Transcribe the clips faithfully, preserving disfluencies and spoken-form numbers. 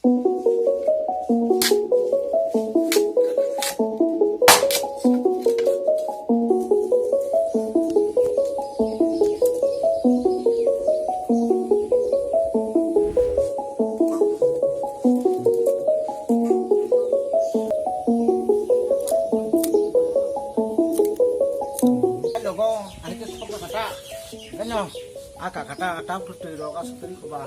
Logo, ani ke sokna kata. Kano, aka kata, tam tu tui roga sutri kuba.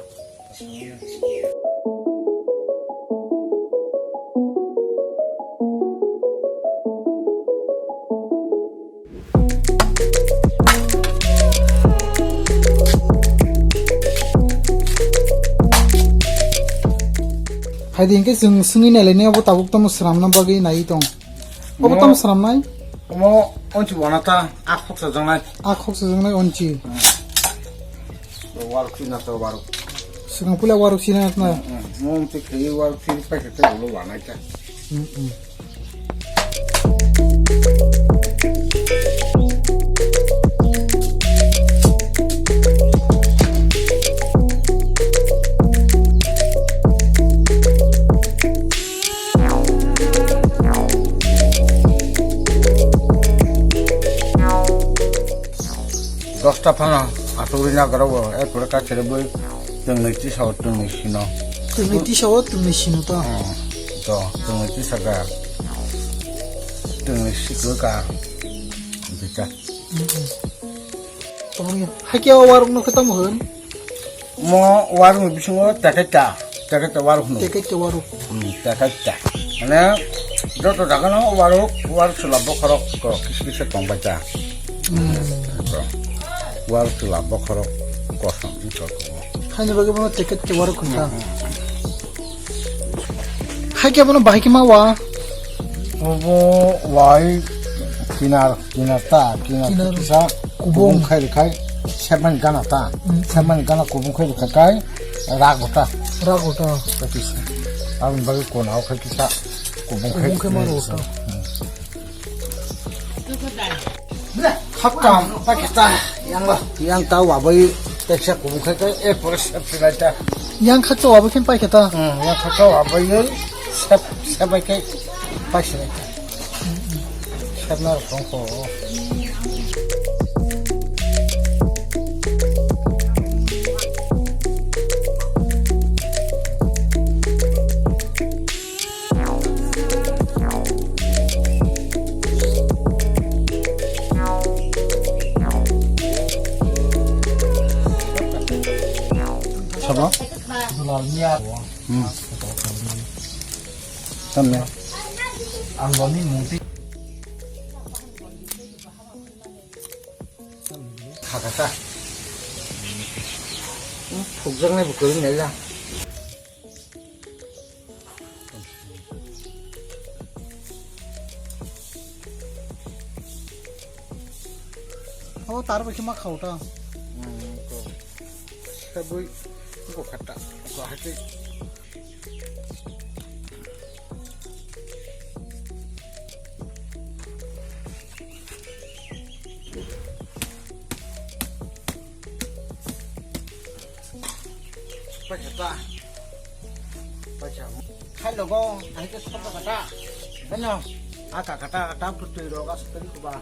Hai di, hingke chwng swngwi nailainai, obo tabuk tamo swnamna bagwi naiwi tong. Obo tamo swnamnai? Omo onchi wana ta, a khoksa jangnai. A khoksa jangnai onchi. Hmm. Waruk china to waruk. Swkang puila waruk china na? Hmm, hmm. Mo onchi khei waruk chini paikhe te ulo wanai ta. Hmm, hmm. Dosta phano asugri na garo bo, erpore ka chere boi twngnwi tisa o twngnwi sino. Twngnwi tisa o twngnwi sino to? Hmm, to, twngnwi tisa ga. Twngnwi siklo ka. Bita. Mm-mm. Tongya. Hakhe o waruk no khe tamo hwn? Mo waruk ni bisingo tekaita, tekaita waruk hino. Tekaita waruk. Hmm, tekaita. Mane, joto jaga no waruk, waruk chwla bokhorok ko kisa kisa tongbaita. Hmm. To, waruk chwla bokhorok kosom ni to. Haini bagwi bono tekaita waruk hwnka. Hmm. Hakhe bono bahai khe ma wa? Obo wai kinar, kinar ta, kinar Kinar kisa kubung. Kubung khai khai, seven gana ta, Hmm. seven gana kubung khai khai kai, rago ta. Rago ta. Ta kisa. Aboni bagwi kona o khai kisa, kubung khai. Kubung khai ma rago ta. Hmm. Hakam, paikhe ta, yang lo, yang ta wabai, teksa kubung khai kai, e pore sep sep ta. Yang khaksa wabai khe paikhe ta? Hmm, yang khaksa wabai, sep, sep bai kai, paikhe ta. Sep na rok tong kho. Sabo? Hmm. Tamne. Ang boni mungti. Khakasa. Phukjaknai bo kwrwng naila. Abo tar bai khe ma khao ta. Hmm, ko. Sabui ko khata. Ko hati. Paisa ta. Paisa. Khai logo, hai ke sota kata. Beno, aka kata, tam tu tui roga sotri kuba.